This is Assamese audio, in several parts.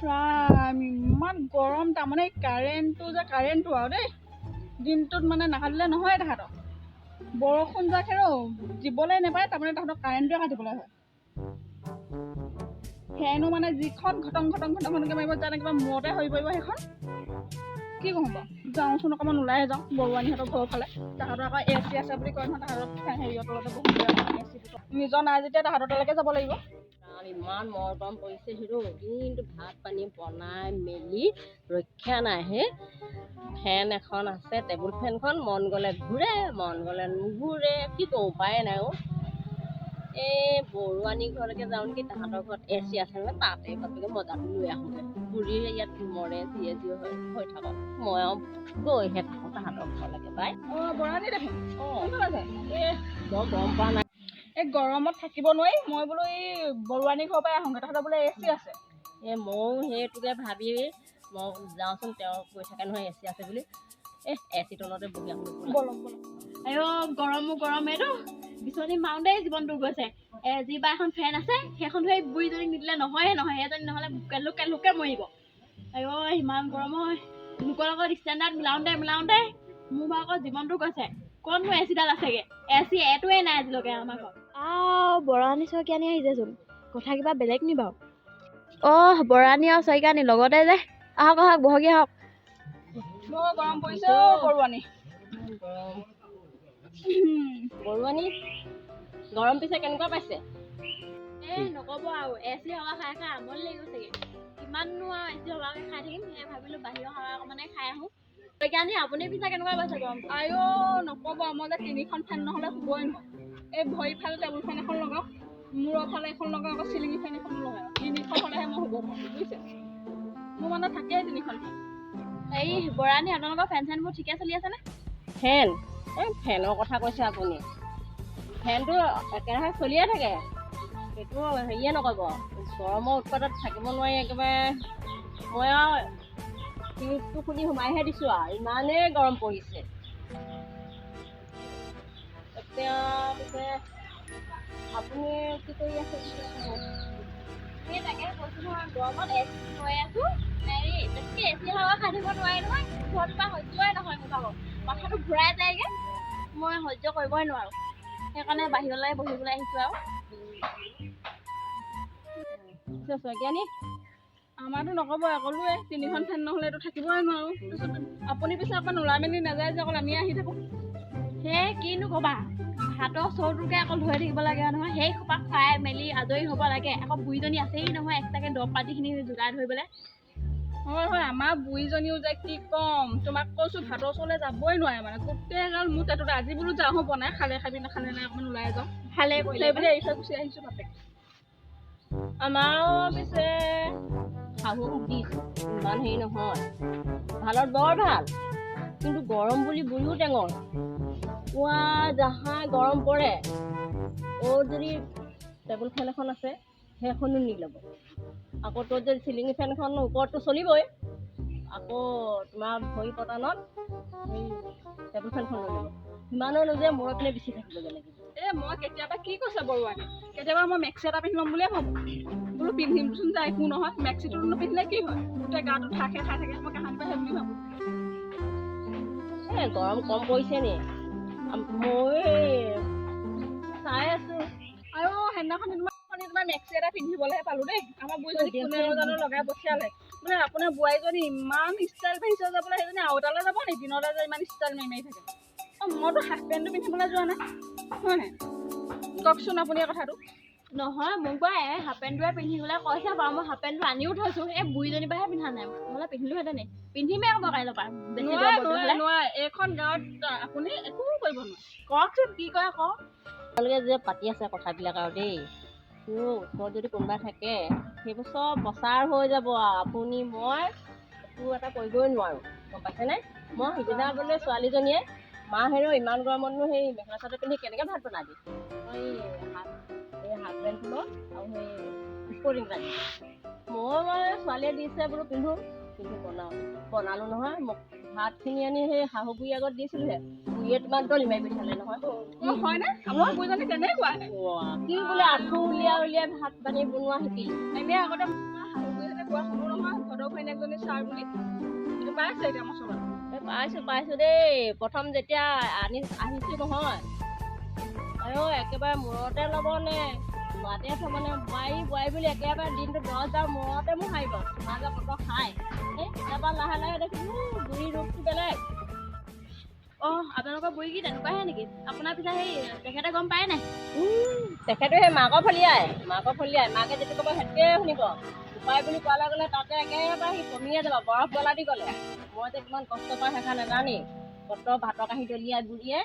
ৰাম, ইমান গৰম। তাৰমানে কাৰেণ্টটো যে, কাৰেণ্টটো আৰু দেই দিনটোত মানে নাকাটিলে নহয়। তাহাঁতক বৰষুণ যাক হেৰ দিবলৈ নাপায়, তাৰমানে তাহাঁতক কাৰেণ্টটোৱে কাটিবলৈ হয়। ফেনো মানে যিখন ঘটং ঘটং ঘটং ঘটংকৈ মাৰিব, জানে কিবা মূৰতে হৈ পৰিব সেইখন। কি ক'ম বাৰু, যাওঁচোন অকণমান ওলাই যাওঁ বৰুৱানীহঁতৰ ঘৰৰ ফালে। তাহাঁতৰ আকৌ এ চি আছে বুলি কয় নহয়, তাহাঁতৰ ফেন হেৰিয়ৰ তলতে বহোঁগৈ। এ চিটো নিজৰ নাই যেতিয়া তাহাঁতৰ তলৈকে যাব লাগিব। ৰাম, ইমান মৰ গৰম পৰিছে হিৰো। দিনটো ভাত পানী বনাই মেলি ৰক্ষা নাই হে। ফেন এখন আছে, টেবুল ফেনখন, মন গ'লে ঘূৰে, মন গ'লে নুঘূৰে। কি কৰোঁ, উপায়ে নাই অ'। এই বৰুৱানী ঘৰলৈকে যাওঁ নেকি? তাহাঁতৰ ঘৰত এ চি আছে নহয়, তাতে বাপেকে মজাটো লৈ আহোঁগৈ। বুঢ়ীয়ে ইয়াত মৰে, যিয়ে যি হয় হৈ থাকক, মই আৰু গৈহে থাকোঁ তাহাঁতৰ ঘৰলৈকে। বাই। অঁ, বৰানী দেখোন। অঁ। কোনফালে যায়? এই বৰ গৰম পোৱা নাই। এই গৰমত থাকিব নোৱাৰি। মই বোলো এই বৰুৱানী ঘৰৰ পৰাই আহোঁগৈ, তাহাঁতৰ বোলে এ চি আছে। এই ময়ো সেইটোকে ভাবি মই যাওঁচোন, তেওঁ কৈ থাকে নহয় এ চি আছে বুলি। এই এ চি তলতে বহি আহোঁ ব'লা। ব'লক ব'লক। আইঅ, গৰমো গৰম, এইটো বিচনী মাৰোঁতেই জীৱনটো গৈছে। যি বা এখন ফেন আছে, সেইখন সেই বুঢ়ীজনীক নিদিলে নহয়ে নহয়। সেইজনী নহ'লে কেলুক কেলুককে মৰিব। আইঅ, ইমান গৰম হয়। লোকৰ লগত ষ্টেণ্ডাৰ্ড মিলাওঁতে মিলাওঁতে মোৰ ভাগৰ জীৱনটো গৈছে। ক'তনো এ চিডাল আছেগে? এ চি এইটোৱে নাই আজিলৈকে আমাৰ ঘৰত। আও, বৰাণী শইকীয়ানী আহিছেচোন, কথা কিবা বেলেগ নি বাৰু? অহ, বৰাণী আৰু শইকীয়ানী লগতে যে। আহক আহক, বহগি আহক। বৰ গৰম পৰিছে অ' বৰুৱানী। গৰম। বৰুৱানী, গৰম পিছে কেনেকুৱা পাইছে? এই নক'ব আৰু, এ চি হাৱা খাই খাই আমনি লাগি গৈছেগে। কিমাননো আৰু এ চি হাৱাকে খাই থাকিম? সেয়ে ভাবিলোঁ বাহিৰৰ হাৱা অকণমানে খাই আহোঁ। শইকীয়ানী, আপুনি পিছে কেনেকুৱা পাইছে গৰম? আইঅ, নক'ব, মই যে তিনিখন ফেন নহ'লে শুবই নোৱাৰোঁ। এই ভৰি ফালে টেবুল ফেন এখন লগাওঁ, মূৰৰ ফালে এখন লগাওঁ, আকৌ চিলিঙি ফেন এখনো লগাওঁ। তিনিখন হ'লেহে মই শুব পাৰোঁ, বুজিছে? মোৰ মানে থাকেই তিনিখন ফেন। এই বৰাণী, আপোনালোকৰ ফেন চেনবোৰ ঠিকে চলি আছেনে? ফেন, এই ফেনৰ কথা কৈছে আপুনি। ফেনটো একেৰাহে চলিয়ে থাকে, সেইটো হেৰিয়ে নকৰিব। গৰমৰ উৎপাতত থাকিব নোৱাৰি একেবাৰে। মই আৰু টিউবটো খুলি সোমাইহে দিছোঁ আৰু, ইমানেই গৰম পৰিছে। এতিয়া পিছে আপুনি কি কৰি আছে? সেই তাকে কৈছোঁ নহয়, গৰমত এ চি লৈ আছোঁ। হেৰি, বেছিকৈ এ চি হাৱা খাই থাকিব নোৱাৰি নহয়। ঘৰটোৰ পৰা সহ্যই নহয় মোৰ ভাগৰ, মাথাটো ঘূৰাই যায়গৈ, মই সহ্য কৰিবই নোৱাৰোঁ। সেইকাৰণে বাহিৰলৈ বহিবলৈ আহিছোঁ আৰু। পিছে শইকীয়ানী? আমাৰতো নক'ব, ক'লোৱে তিনিখন ফেন নহ'লেতো থাকিবই নোৱাৰোঁ। তাৰপিছত আপুনি পিছে অকণ ওলাই মেলি নাযায় যে, অকল আমিয়ে আহি থাকোঁ? সেই কিনো ক'বা, ভাতৰ চৰুটোকে অকল ধৰি থাকিব লাগে নহয়। সেই সোপা খুৱাই মেলি আজৰি হ'ব লাগে। আকৌ বুঢ়ীজনী আছেই নহয় এক্সট্ৰাকৈ দৰৱ পাতিখিনি যোগাৰ ধৰিবলৈ। হয় হয়, আমাৰ বুঢ়ীজনীও যে কি ক'ম তোমাক কৈছোঁ, ভাতৰ ওচৰলৈ যাবই নোৱাৰে। মানে গোটেই গাল মোৰ পেটতে। আজি বোলো যাওঁ, বনাই খালে খাবি, নাখালে নাই, অকণমান ওলাই যাওঁ। ভালেই কৰিলে। সেই বুলি এৰি থৈ গুচি আহিছোঁ বাপেক। আমাৰো পিছে শাহু দিছোঁ ইমান হেৰি নহয়, ভালত বৰ ভাল, কিন্তু গৰম বুলি বুঢ়ীও টেঙৰ। পুৱা জাহা গৰম পৰে, অ'ত যদি টেবুল ফেন এখন আছে সেইখনো নি ল'ব। আকৌ ত'ত যদি চিলিঙি ফেনখন ওপৰততো চলিবই, আকৌ তোমাৰ ভৰি পতানত সেই টেবুল ফেনখন লৈ ল'ব। সিমানো নোযোৰে, মূৰৰ পিনে বিচি থাকিবগৈ লাগিব। এই মই কেতিয়াবা কি কৈছে বৰুৱানী, কেতিয়াবা মই মেক্সি এটা পিন্ধি ল'ম বুলিয়ে ভাবোঁ। বোলো পিন্ধিমচোন যায়, একো নহয়। মেক্সিটো নিপিন্ধিলে কি হয়, গোটেই গাটো ঢাকে খাই থাকে। মই কাহানিৰ পৰা সেই বুলি ভাবোঁ। এই গৰম কম পৰিছে নি? ময়ো এই চাই আছোঁ। আৰু সেইদিনাখন তোমাৰ মেক্সি এটা পিন্ধিবলৈহে পালোঁ দেই। আমাৰ বুঢ়ীজনী কোনে জানো লগাই পঠিয়ালে বোলে, আপোনাৰ বোৱাৰীজনী ইমান ষ্টাইল বাঢ়িছে যে বোলে, সেইজনী আৰু এটালৈ যাব নি দিনতে যে ইমান ষ্টাইল মাৰি মাৰি থাকে? অঁ, মইতো হাফ পেণ্টটো পিন্ধিবলৈ যোৱা নাই, হয় নাই কওকচোন আপুনি এই কথাটো? নহয়, মোক বাৰু এই হাফ পেণ্টটোৱে পিন্ধিবলৈ কৈছে বাৰু। মই হাফ পেণ্টটো আনিও থৈছোঁ, এই বুঢ়ীজনীৰ পৰাহে পিন্ধা নাই, নহ'লে পিন্ধিলোহেঁতেনে। পিন্ধিমেই আকৌ মই কাইলৈৰ পৰা বেছি নোৱাৰে। গৰম নোৱাৰে। হ'লে। নোৱাৰে, এইখন গাঁৱত আপুনি একো কৰিব নোৱাৰে। কওকচোন, কি কয় কওক। আপোনালোকে যে পাতি আছে কথাবিলাক আৰু দেই, মোৰ ওচৰত যদি কোনোবা থাকে সেইবোৰ চব প্ৰচাৰ হৈ যাব আৰু আপুনি মই একো এটা কৰিবই নোৱাৰোঁ, গম পাইছেনে? মই সিদিনা বোলে ছোৱালীজনীয়ে, মা হেৰ, ইমান গৰমতনো সেই মেখেলা চাদৰ পিন্ধি কেনেকৈ ভাত বনাবি? মই এই হাফ পেণ্টখনত আৰু সেই স্পৰ্টিং এটা দিছে। মই মানে ছোৱালীয়ে দিছে বোলো পিন্ধো, পিন্ধি বনাওঁ। বনালোঁ নহয়, মোক ভাতখিনি আনি সেই শাহু বুঢ়ী আগত দিছিলোঁহে, বুঢ়ীয়ে তোমাক দলি মাৰি পঠিয়ালে নহয়। অঁ, হয়নে? আপোনাৰ বুঢ়ীজনী তেনেকুৱাহে। কি বোলে আঁঠু উলিয়াই উলিয়াই ভাত পানী বনোৱা শিকিলি? এনেই আগতে শাহু বুঢ়ীহঁতে কোৱা শুনো নহয়, ঘৰৰ ঘৈণীয়েকজনী ছাৰ বুলি। পাইছে এতিয়া মছলা? এই পাইছোঁ পাইছোঁ দেই। প্ৰথম যেতিয়া আনি আহিছোঁ নহয়, আইঅ একেবাৰে মূৰতে ল'বনে গাতে থ'বনে, বোৱাৰী বোৱাৰী বুলি একেবাৰে দিনটো 10 বাৰ মূৰতে মোক হাৰিব, চুমা যে কত খায়। এই তাৰপৰা লাহে লাহে দেখিছোঁ বুঢ়ী ৰূপটো বেলেগ। অঁ, আপোনালোকৰ বুঢ়ী কি তেনেকুৱাহে নেকি? আপোনাৰ পিছে সেই তেখেতে গম পায় নাই? তেখেতো সেই মাকৰ ফলিয়াই, মাকৰ ফলিয়াই। মাকে যিটো ক'ব সেইটোকে শুনিব। উপায় বুলি কোৱাৰ লগে লগে তাতে একেবাৰে সি কমিয়ে যাব, বৰফ গলা দি গ'লে। মই যে কিমান কষ্ট পাওঁ সেইখন নাজানেই। কত ভাতৰ কাঁহী দলিয়াই বুঢ়ীয়ে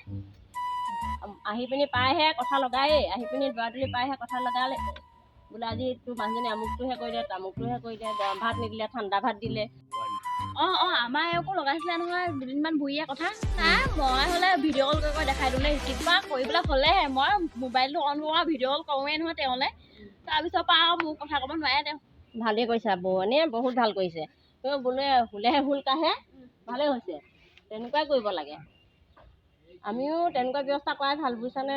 আহি পিনি পাইহে কথা লগায়েই। আহি পিনি দুৱাৰদলি পাইহে কথা লগালে, বোলে আজি তোৰ মানুহজনী আমুকটোহে কৰিলে, তামুকটোহে কৰিলে, গৰম ভাত নিদিলে, ঠাণ্ডা ভাত দিলে। অঁ অঁ আমাৰ এওঁকো লগাইছিলে নহয় দুদিনমান বুঢ়ীয়ে কথা। নাই, মই হ'লে ভিডিঅ' কল কৰি কৰি দেখাই দিওঁ দেই। কিবা কৰিবলৈ হ'লেহে মই মোবাইলটো অন কৰোঁ আৰু ভিডিঅ' কল কৰোঁৱেই নহয় তেওঁলৈ। তাৰপিছৰ পৰা আৰু মোক কথা ক'ব নোৱাৰে তেওঁ। ভালেই কৰিছা বৌৱনীয়ে, বহুত ভাল কৰিছে। বোলে হুলেহে হুল কাঢ়ে, ভালেই হৈছে, তেনেকুৱাই কৰিব লাগে। আমিও তেনেকুৱা ব্যৱস্থা কৰাই ভাল, বুজিছানে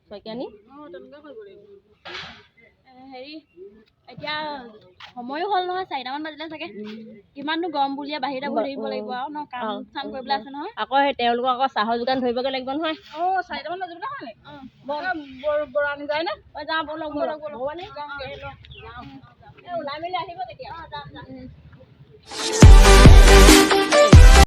শইকীয়ানী? অঁ, তেনেকুৱা কৰিব লাগিব। হেৰি, এতিয়া সময়ো হ'ল নহয়, 4টামান বাজিলে চাগে। কিমাননো গৰম বুলিয়ে বাহিৰতে বহি থাকিব লাগিব আৰু ন? কাম চাম কৰিবলৈ আছে নহয়। আকৌ সেই তেওঁলোকক আকৌ চাহৰ যোগান ধৰিবগৈ লাগিব নহয়। অঁ, 4টামান বাজিবলৈ হয় নি? অঁ। বৰাণী যায় নে? অঁ, যাওঁ ব'লক ব'লক। ব'লক। বৌৱানী। যাওঁগে। এই ওলাই মেলি আহিব কেতিয়া? অঁ, যাম যাম।